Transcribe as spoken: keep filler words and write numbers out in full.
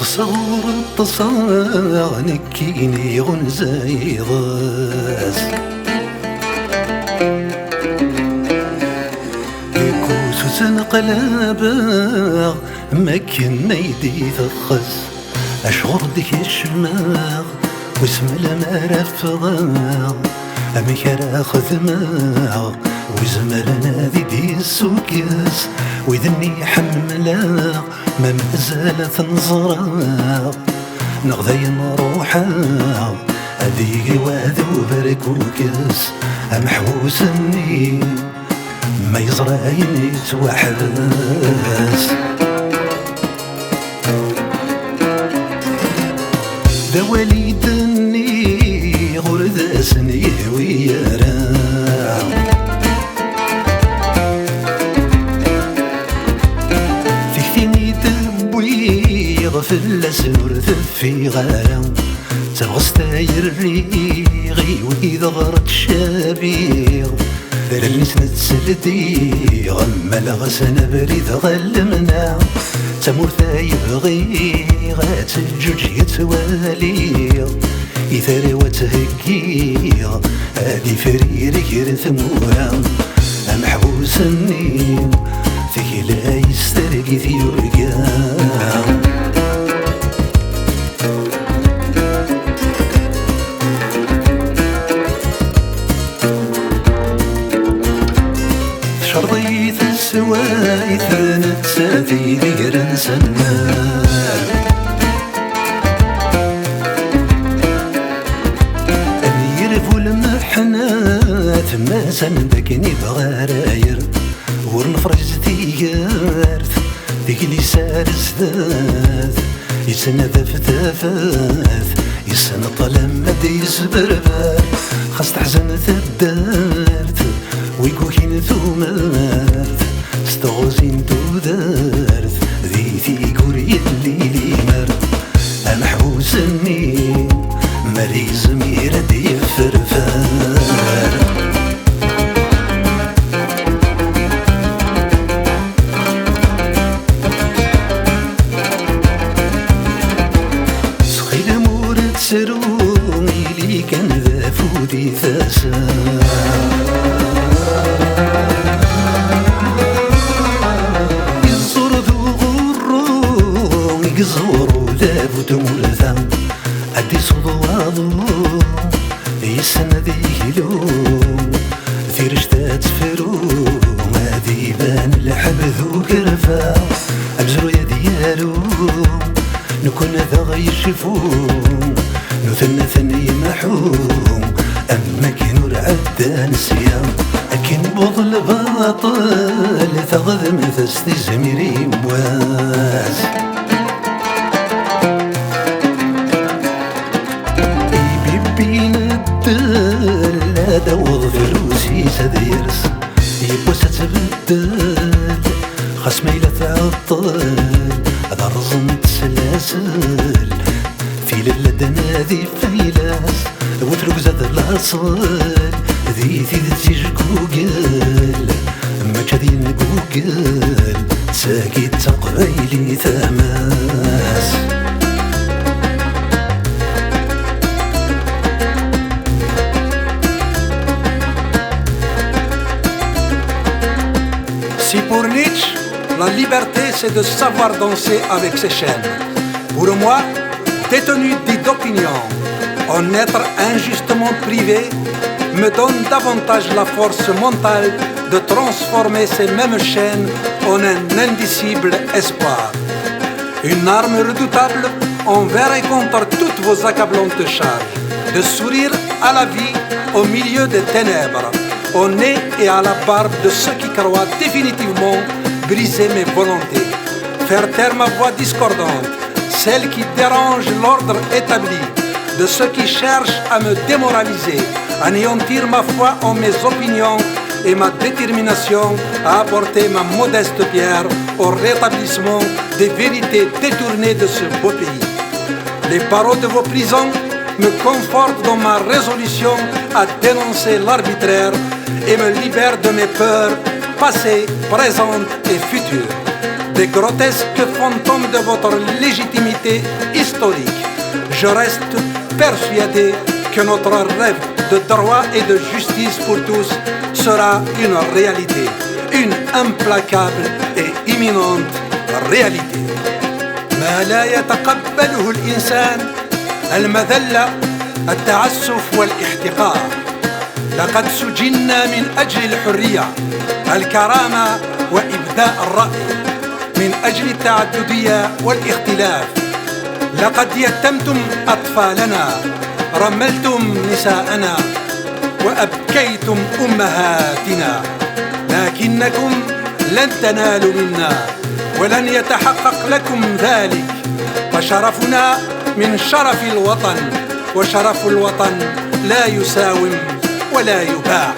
Ɣseɣ ur ṭṭseɣ nekkini ɣunza iḍes. Deg usus neqlabeɣ, makken ay d-iteqqes. Acuɣer d-kecmeɣ, wissen melmi ara ffɣeɣ? Amek ara xedmeɣ, wi zemren ad i-d-yessukkes? Wid-nni ḥemmleɣ, ma mazal ad ten-ẓreɣ, neɣ dayen ruḥeɣ, ad yili wahd uberkukes. Ameḥbus-nni, ma yeẓra ayen yettwaḥbes. D awal i d-nniɣ, ur d asen-yehwi ara. Tikti i d-wwiɣ fell-asen ur teffiɣ ara. D tabɣest ay rriɣ i wid ɣer ttcabiɣ. D allen-is netteldiɣ, mmaleɣ-asen abrid ɣer lemna. D tamurt ay bɣiɣ ad teǧǧuǧ yettwaliɣ, i tara-w ad theggiɣ, ad ifrir ger tmura. Ameḥbus-nni, tegla-is targit yurga. Tcerḍ-iyi teswayt, d nettat i d iger-nsen. Anyir bu lmeḥnat, ma s anda akken ibɣa ara yer. Ur nefriz tigert, teglis ar zdat, yettnadaf tafat, yessenṭel ama d-yesberber. Xas teḥzen taddart, wi yukin tumert, s teɣzi n tudert, di tigur yelli limer. Ameḥbus-nni, mer yezmir ad d-yefferfer. Ttxil-m ur ttru, ili kan d afud i tasa. Iẓur d uɣurru, i iẓur udabu d tmurta, ad d-isuḍ waḍu, yessen ad yeglu, tirect ad tefru, ad iban lḥeb d ukerfa, amezruy ad yaru, nekwen ad aɣ-yecfu, nutni ad ten-yemḥu, am wakken ur ɛeddan sya. Akken wweḍ lbaṭel, taɣdemt-as tizmir i wass. Ibibbi n ddel, ad aweḍ fell-us-is ad yers, yiwwas ad tbeddel, xas ma yella tɛeṭṭel, ad rẓent slasel. Tilel ad d-nadi faylas, bu trugza d laṣel, di tidet ijgugel, mačči ad yengugel, d tagi d taqbaylit a Mass. Si pour Nietzsche, la liberté, c'est de savoir danser avec ses chaînes. Pour moi, détenu dit d'opinion, en être injustement privé me donne davantage la force mentale de transformer ces mêmes chaînes en un indicible espoir. Une arme redoutable envers et contre toutes vos accablantes charges, de sourire à la vie au milieu des ténèbres, au nez et à la barbe de ceux qui croient définitivement briser mes volontés, faire taire ma voix discordante, celle qui dérange l'ordre établi, de ceux qui cherchent à me démoraliser, anéantir ma foi en mes opinions et ma détermination à apporter ma modeste pierre au rétablissement des vérités détournées de ce beau pays. Les barreaux de vos prisons me confortent dans ma résolution à dénoncer l'arbitraire et me libèrent de mes peurs passées, présentes et futures. Ces grotesques fantômes de votre légitimité historique, je reste persuadé que notre rêve de droit et de justice pour tous sera une réalité, une implacable et imminente réalité. ما لا يتقبله الإنسان المذلة، التعسف والاحتقار. لقد سجنا من أجل الحرية، الكرامة وإبداء الرأي، من أجل التعددية والاختلاف. لقد يتمتم أطفالنا، رملتم نساءنا، وأبكيتم أمهاتنا، لكنكم لن تنالوا منا، ولن يتحقق لكم ذلك، فشرفنا من شرف الوطن، وشرف الوطن لا يساوم ولا يباع.